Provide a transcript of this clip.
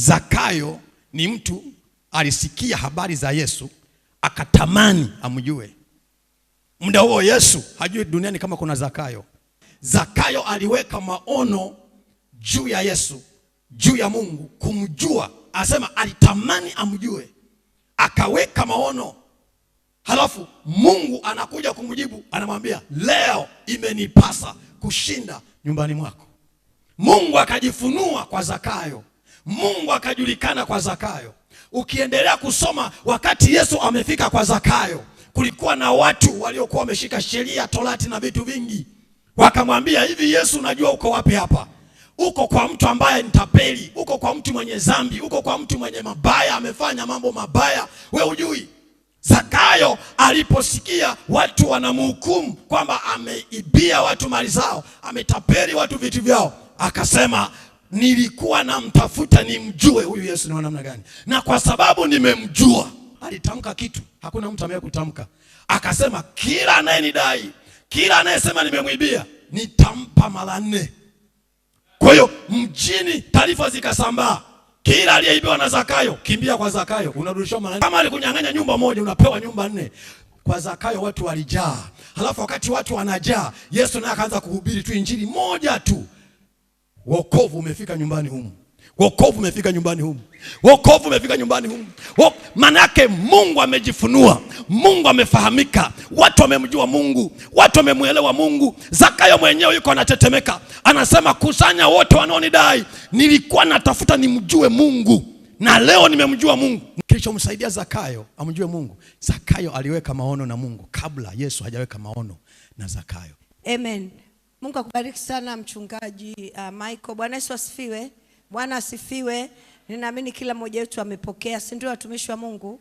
Zakayo ni mtu alisikia habari za Yesu akatamani amjue. Muda huo Yesu hajui duniani kama kuna Zakayo. Zakayo aliweka maono juu ya Yesu, juu ya Mungu kumjua. Anasema alitamani amjue, akaweka maono. Halafu Mungu anakuja kumjibu, anamwambia leo imenipasa kushinda nyumbani mwako. Mungu akajifunua kwa Zakayo, Mungu akajulikana kwa Zakayo. Ukiendelea kusoma, wakati Yesu amefika kwa Zakayo, kulikuwa na watu waliokuwa wameshika sheria, torati na vitu vingi. Wakamwambia hivi, Yesu, unajua uko wapi hapa? Uko kwa mtu ambaye ni tapeli, uko kwa mtu mwenye dhambi, uko kwa mtu mwenye mabaya, amefanya mambo mabaya, we hujui. Zakayo aliposikia watu wanamhukumu kwamba ameibia watu mali zao, ametapeli watu vitu vyao, akasema nilikuwa namtafuta nimjue huyu Yesu ni wa namna gani, na kwa sababu nimemjua. Alitamka kitu hakuna mtu amewahi kutamka, akasema kila anayenidai, kila anayesema nimemwibia, nitampa mara nne. Kwa hiyo mjini taarifa zikasambaa, kila aliyeibiwa na Zakayo, kimbia kwa Zakayo, unarudishiwa mara nne. Kama alikunyang'anya nyumba moja, unapewa nyumba nne. Kwa Zakayo watu walijaa. Halafu wakati watu wanajaa, Yesu naye akaanza kuhubiri tu injili moja tu, wokovu umefika nyumbani humu, wokovu umefika nyumbani humu, wokovu umefika nyumbani humu. Manake Mungu amejifunua, Mungu amefahamika, watu wamemjua Mungu, watu wamemwelewa Mungu. Zakayo mwenyewe yuko anatetemeka, anasema kusanya wote wanaonidai, nilikuwa natafuta nimjue Mungu na leo nimemjua Mungu. Kilichomsaidia Zakayo amjue Mungu, Zakayo aliweka maono na Mungu kabla Yesu hajaweka maono na Zakayo. Amen. Mungu akubariki sana mchungaji Michael. Bwana Yesu asifiwe. Bwana asifiwe. Ninaamini kila mmoja wetu amepokea, si ndio watumishi wa Mungu?